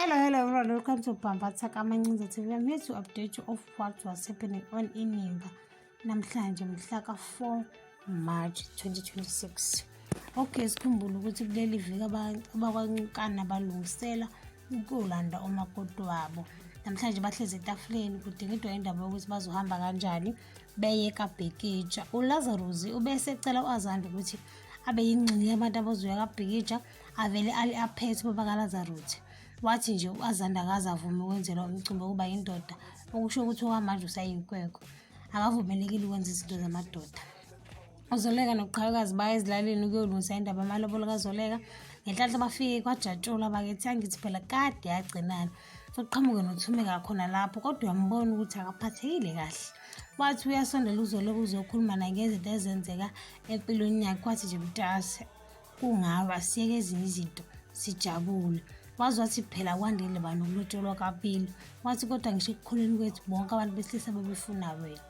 Hello, hello everyone. Welcome to Bambatha Kamancinza TV. I'm here to update you of what was happening on Inimba namhlanje mhla ka-4 March 2026. Okay, sikhumbule ukuthi kuleli viki abakwaNcukana balungisela ukuyolanda umakoti wabo. Namhlanje bahlezi etafuleni kudingidwa indaba yokuthi bazohamba kanjani beye kaBhekitsha. ULazarus ubesecela u-Azanda ukuthi abe yingxenye yabantu abazoya kaBhekitsha avele ali aphethe ubaba kaLazarus. Wathi nje u-Azanda akaze avume ukwenzelwa umcimbi wokuba yindoda, okusho ukuthi okwamanje usayinkwenkwe. Akavumelekile ukwenza izinto zamadoda. UZoleka noQhawekazi baya ezilalini ukuyolungisa indaba yamalobolo kaZoleka. Ngenhlanhla bafike kwajatshulwa bakithi angithi phela kade yagcinana. Sekuqhamuke noThumeka khona lapho kodwa uyambona ukuthi akaphathekile kahle. Wathi uyasondela uZoleka uzokhuluma naye ngezinto ezenzeka empilweni yakhe wathi nje mntase kungawe asiyeke ezinye izinto sijabule. Waze wathi phela kwandile bani ukulotsholwa kabili. Wathi kodwa ngisho ekukhuleni kwethu bonke abantu besilisa babefuna wena.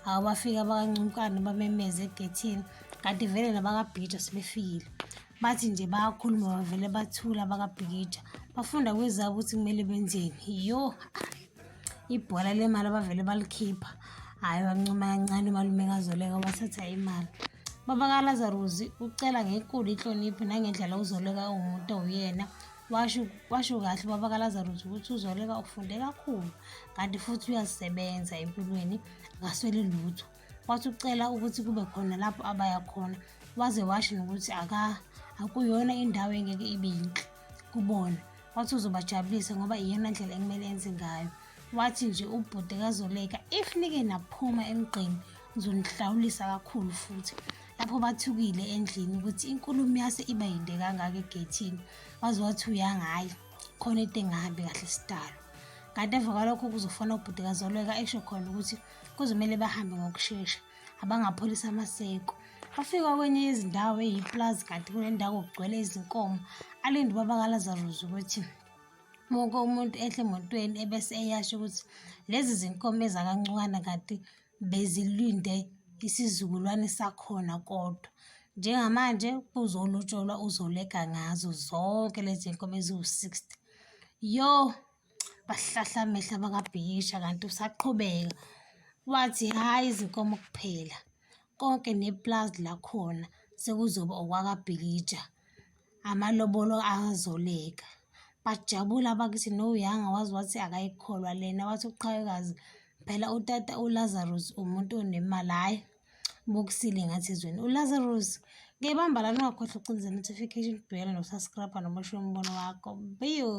Awu bafika abakaNcumkane bamemeze egethini kanti vele nabakaBhija sebefikile. Bathi nje bayakhuluma bavele bathula abakaBhikija. Bafunda kwezabo ukuthi kumele benzeni. Yo, ibhola lemali abavele balikhipha. Hhayi wancuma kancane umalume kaZoleka wathatha imali. Baba kaLazarus ucela ngenkulu inhlonipho nangendlela uZoleka ewumuntu owuyena. Washo washo kahle ubaba kaLazarus ukuthi uZoleka ufunde kakhulu kanti futhi uyazisebenza empilweni akasweli lutho. Wathi ucela ukuthi kube khona lapho abaya khona waze washo nokuthi aka akuyona indawo engeke ibe yinhle kubona. Wathi uzobajabulisa ngoba iyona ndlela ekumele enze ngayo. Wathi nje ubhuti kaZoleka if nike naphuma emgqeni ngizonihlawulisa kakhulu futhi. Lapho bathukile endlini ukuthi inkulumo yase iba yinde kangaka egethini. Waze wathi uyanga hhayi khona into engahambi kahle sidalo. Kanti emva kwalokho kuzofona ubhuti kaZoleka esho khona ukuthi kuzomele bahambe ngokushesha abangapholisa amaseko. Bafika kwenye yezindawo eyiplazi kanti kunendawo kugcwele izinkomo. Alinde ubaba kaLazarus ukuthi wonke umuntu ehle emotweni ebese eyasho ukuthi lezi zinkomo ezakaNcukana kanti bezilinde isizukulwane sakhona kodwa. Njengamanje kuzolotsholwa uZoleka ngazo zonke lezi zinkomo eziwu-60. Yo, bahlahla amehlo abakaBhikisha kanti usaqhubeka. Wathi hhayi izinkomo kuphela, konke nepulazi lakhona sekuzoba okwakaBhikija. Amalobolo akazoleka. Bajabula abakithi noYanga waze wathi akayikholwa lena wathi uQhawekazi phela utata uLazarus umuntu onemali hhayi bukusile ngathi ezweni. ULazarus ngiyibamba lana ungakhohlwa ukucinza notification bell nokusubscribe noma ushiye umbono wakho. Biyo.